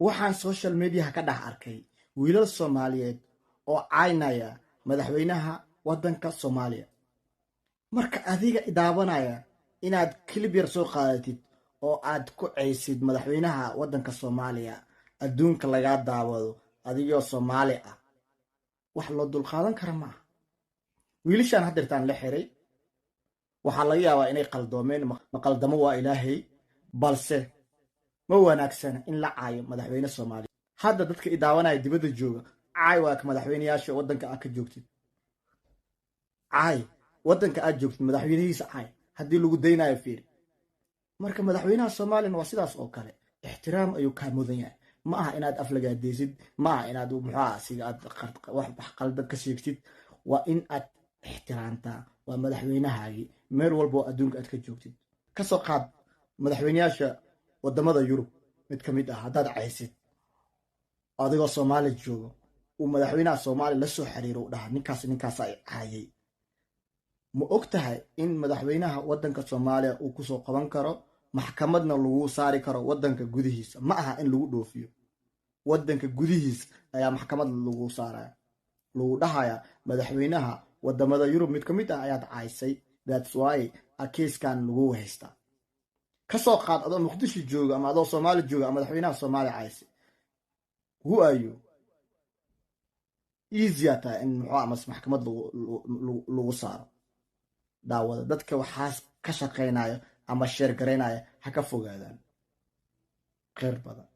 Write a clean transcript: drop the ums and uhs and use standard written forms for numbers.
Waxaan social mediaha ka dhex arkay wiilal Soomaaliyeed oo caynaya madaxweynaha waddanka Soomaaliya. Marka adiga daawanaya, inaad clip yar soo qaadatid oo aad ku caysid madaxweynaha waddanka Soomaaliya, adduunka lagaa daawado, adigoo Soomaali ah, wax loo dulqaadan kara ma aha. Wiilashaan haddeertaan la xiray waxaa laga yaabaa inay qaldoomeen. Ma qaldamo, waa Ilaahay, balse ma wanaagsana in la caayo madaxweyne Soomaaliya. Hadda dadka i daawanaya dibadda jooga, caay waa ka madaxweyneyaasha waddanka aad ka joogtid. Caay waddanka aad joogtid madaxweynihiisa, caay haddii lagu daynayo. Fiiri, marka madaxweynaha Soomaaliyana waa sidaas oo kale, ixtiraam ayuu kaa mudan yahay. Ma aha inaad aflagaadeysid, ma aha inaad muxuaha asiga aad wax qaldan ka sheegtid. Waa in aad ixtiraamtaa, waa madaxweynahaagii, meel walba oo adduunka aad ka joogtid. Kasoo qaad madaxweyneyaasha wadamada Yurub mid ka mid ah haddaad caysid adigoo Soomaali joogo, uu madaxweynaha Soomaaliya la soo xiriiro, u dhaha ninkaas ninkaasa caayay, ma og tahay in madaxweynaha waddanka Soomaaliya uu kusoo qaban karo, maxkamadna lagu saari karo waddanka gudihiisa? Ma aha in lagu dhoofiyo, waddanka gudihiisa ayaa maxkamad lagu saaraya, lagu dhahaya madaxweynaha wadamada Yurub mid ka mid ah ayaad caysay, that's why keiskan lagu haystaa. Kasoo qaad adoo Muqdisho jooga ama adoo Soomaali jooga ama madaxweynaha Soomaaliya caysay, who are you? Easy tahay in muxuu amas maxkamad lagu saaro. Daawada, dadka waxaas ka shaqaynaya ama share garaynaya ha ka fogaadaan. Kheyr badan.